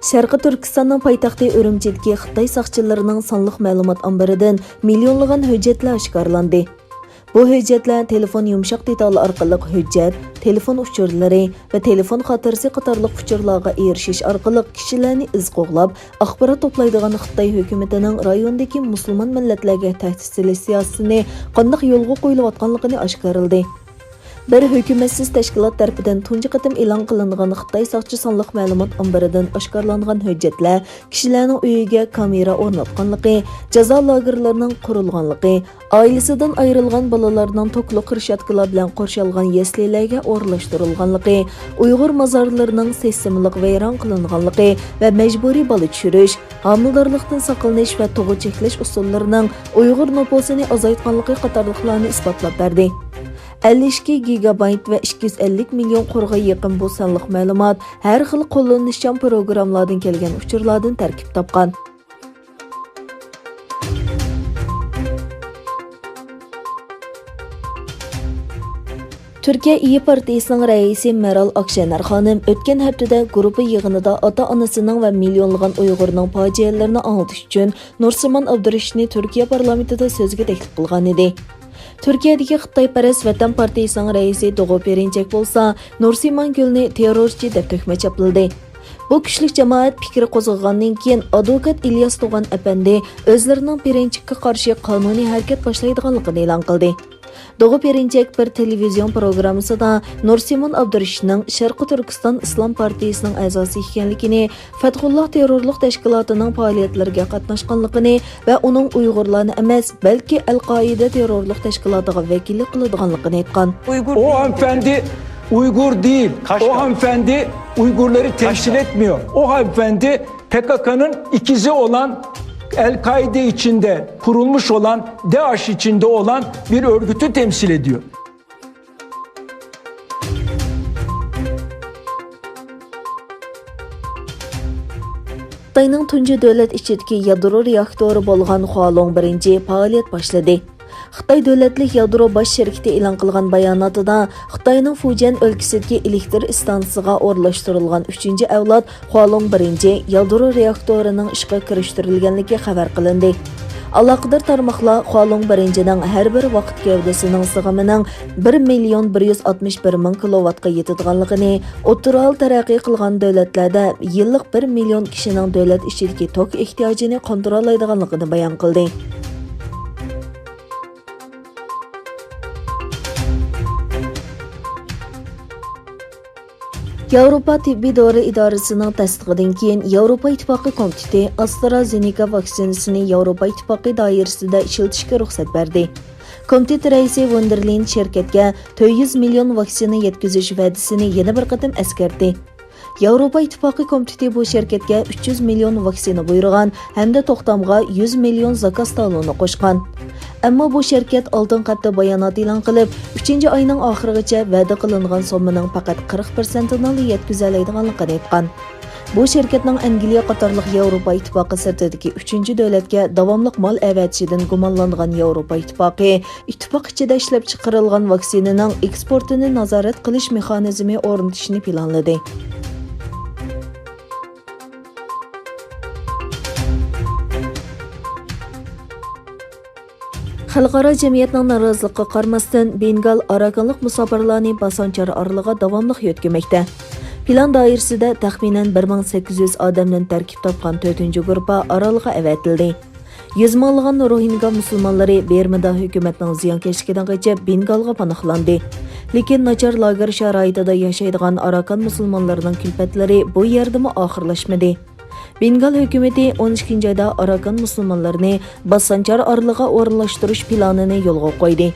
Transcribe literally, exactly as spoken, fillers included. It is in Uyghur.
شەرقىي تۈركىستاننىڭ پايتەختى ئۈرۈمچىدىكى خىتاي ساقچىلىرىنىڭ سانلىق مەلۇمات ئامبىرىدىن مىليونلىغان ھۆججەتلەر ئاشكارىلاندى. بۇ ھۆججەتلەر تېلېفون يۇمشاق دېتالى ئارقىلىق ھۆججەت، تېلېفون ئۇچۇرلىرى ۋە تېلېفون خاتىرىسى قاتارلىق ئۇچۇرلارغا ئېرىشىش ئارقىلىق كىشىلەرنى ئىز قوغلاپ، ئاخبارات توپلايدىغان خىتاي ھۆكۈمىتىنىڭ رايوندىكى مۇسۇلمان مىللەتلەرگە تەھدىت سېلىش سىياسىتىنى قانداق يولغا قويۇلۇۋاتقانلىقىنى ئاشكارىلىدى. بىر ھۆكۈمەتسىز تەشكىلات تەرىپىدىن تۇنجى قېتىم ئېلان قىلىنغان خىتاي ساقچى سانلىق مەلۇمات ئامبىرىدىن ئاشكارىلانغان ھۆججەتلەر كىشىلەرنىڭ ئۆيىگە كامېرا ئورناتقانلىقى، جازا لاگېرلىرىنىڭ قۇرۇلغانلىقى، ئائىلىسىدىن ئايرىلغان بالىلارنىڭ توكلۇق رېشاتكىلار بىلەن قورشالغان يەسلىلەرگە ئورۇنلاشتۇرۇلغانلىقى، ئۇيغۇر مازارلىرىنىڭ سىستېمىلىق ۋەيران قىلىنغانلىقى ۋە مەجبۇرىي بالا چۈشۈرۈش، ھامىلىدارلىقتىن ساقلىنىش ۋە تۇغۇت چەكلەش ئۇسۇللىرىنىڭ ئۇيغۇر نوپۇسىنى ئازايتقانلىقى قاتارلىقلارنى ئىسپاتلاپ بەردى. ئەللىك ئىككى گىگابايت ۋە ئىككى يۈز ئەللىك مىليون قۇرغا يېقىن بۇ سانلىق مەلۇمات ھەر خىل قوللىنىشچان پروگراممىلاردىن كەلگەن ئۇچۇرلاردىن تەركىب تاپقان. تۈركىيە ئىيى پارتىيىسىنىڭ رەئىسى مېرال ئاكشېنەر خانىم ئۆتكەن ھەپتىدە گۇرۇپپا يىغىنىدا ئاتا-ئانىسىنىڭ ۋە مىليونلىغان ئۇيغۇرنىڭ پاجىئەلىرىنى ئاڭلىتىش ئۈچۈن نۇرسىمان ئابدۇرېشىتنى تۈركىيە پارلامېنتىدا سۆزگە تەكلىپ قىلغانىدى. تۈركىيەدىكى خىتايپەرەس ۋەتەن پارتىيىسىنىڭ رەئىسى دوغۇ پېرىنچەك بولسا نۇرسىمان گۈلنى تېررورچى دەپ تۆھمەت چاپلىدى. بۇ كۈچلۈك جامائەت پىكرى قوزغىغاندىن كېيىن، ئادۋوكات ئىلياس تۇغان ئەپەندى ئۆزلىرىنىڭ پېرىنچەككە قارشى قانۇنىي ھەرىكەت باشلايدىغانلىقىنى ئېلان قىلدى. دوغۇ پېرىنچەك بىر تېلېۋىزىيون پروگراممىسىدا نۇرسىمان ئابدۇرېشىتنىڭ شەرقىي تۈركىستان ئىسلام پارتىيىسىنىڭ ئەزاسى ئىكەنلىكىنى، فەتھۇللاھ تېررورلۇق تەشكىلاتىنىڭ پائالىيەتلىرىگە قاتناشقانلىقىنى ۋە ئۇنىڭ ئۇيغۇرلارنى ئەمەس، بەلكى ئەل-قائىدە تېررورلۇق تەشكىلاتىغا ۋەكىللىك قىلىدىغانلىقىنى ئېيتقان. O hanımefendi Uygur değil. O hanımefendi Uygurları temsil etmiyor. O hanımefendi P K K'nın ikizi olan, El-Kaide içinde kurulmuş olan, DAEŞ içinde olan bir örgütü temsil ediyor. خىتاينىڭ تۇنجى دۆلەت ئىچىدىكى يادرو رېئاكتورى بولغان خۇالۇڭ بىرىنچى پائالىيەت باشلىدى. خىتاي دۆلەتلىك يادرو باش شىركىتى ئېلان قىلغان باياناتىدا، خىتاينىڭ فۇجيەن ئۆلكىسىدىكى ئېلېكتر ئىستانسىسىغا ئورۇنلاشتۇرۇلغان ئۈچىنچى ئەۋلاد خۇالۇڭ بىرىنچى يادرو رېئاكتورىنىڭ ئىشقا كىرىشتۈرۈلگەنلىكى خەۋەر قىلىندى. ئالاقىدار تارماقلار خۇالۇڭ بىرىنچىنىڭ ھەر بىر ۋاقىت گەۋدىسىنىڭ سىغىمىنىڭ بىر مىليون بىر يۈز ئاتمىش بىر مىڭ كىلوۋاتقا يېتىدىغانلىقىنى، ئوتتۇرا ھال تەرەققىي قىلغان دۆلەتلەردە يىللىق بىر مىليون كىشىنىڭ دۆلەت ئىچىدىكى توك ئېھتىياجىنى قاندۇرالايدىغانلىقىنى بايان قىلدى. ياۋروپا تېببىي دورا ئىدارىسىنىڭ تەستىقىدىن كېيىن، ياۋروپا ئىتتىپاقى كومىتېتى ئاسترازېنېكا ۋاكسىنىسىنى ياۋروپا ئىتتىپاقى دائىرىسىدە ئىشلىتىشكە رۇخسەت بەردى. كومىتېت رەئىسى ۋون دېر لېيېن شىركەتكە تۆت يۈز مىليون ۋاكسىنا يەتكۈزۈش ۋەدىسىنى يەنە بىر قېتىم ئەسكەرتتى. ياۋروپا ئىتتىپاقى كومىتېتى بۇ شىركەتكە ئۈچ يۈز مىليون ۋاكسىنا بۇيرۇغان ھەمدە توختامغا يۈز مىليون زاكاز تالونى قوشقان. ئەمما بۇ شىركەت ئالدىنقى ھەپتە بايانات ئېلان قىلىپ، ئۈچىنچى ئاينىڭ ئاخىرىغىچە ۋەدە قىلىنغان سوممىنىڭ پەقەت قىرىق پىرسەنتىنىلا يەتكۈزەلەيدىغانلىقىنى ئېيتقان. بۇ شىركەتنىڭ ئەنگلىيە قاتارلىق ياۋروپا ئىتتىپاقى سىرتىدىكى ئۈچىنچى دۆلەتكە داۋاملىق مال ئەۋەتىشىدىن گۇمانلانغان ياۋروپا ئىتتىپاقى ئىتتىپاق ئىچىدە ئىشلەپچىقىرىلغان ۋاكسىنىنىڭ ئېكسپورتىنى نازارەت قىلىش مېخانىزمى ئورنىتىشنى پىلانلىدى. خەلقئارا جەمئىيەتنىڭ نارازىلىقىغا قارىماستىن، بېنگال ئاراكانلىق مۇساپىرلارنى باسسانچار ئارىلىغا داۋاملىق يۆتكىمەكتە. پىلان دائىرىسىدە تەخمىنەن بىر مىڭ سەككىز يۈز ئادەمدىن تەركىب تاپقان تۆتىنچى گۇرۇپپا ئارالغا ئەۋەتىلدى. يۈز مىڭلىغان روھىنگا مۇسۇلمانلىرى بېرمىدا ھۆكۈمەتنىڭ زىيانكەشلىكىدىن قېچىپ، بېنگالغا پاناھلاندى. لېكىن ناچار لاگېر شارائىتىدا ياشايدىغان ئاراكان مۇسۇلمانلىرىنىڭ كۈلپەتلىرى بۇ يەردىمۇ ئاخىرلاشمىدى. بېنگال ھۆكۈمىتى ئون ئىككىنچى ئايدا ئاراكان مۇسۇلمانلىرىنى باسسانچار ئارىلىغا ئورۇنلاشتۇرۇش پىلانىنى يولغا قويدى.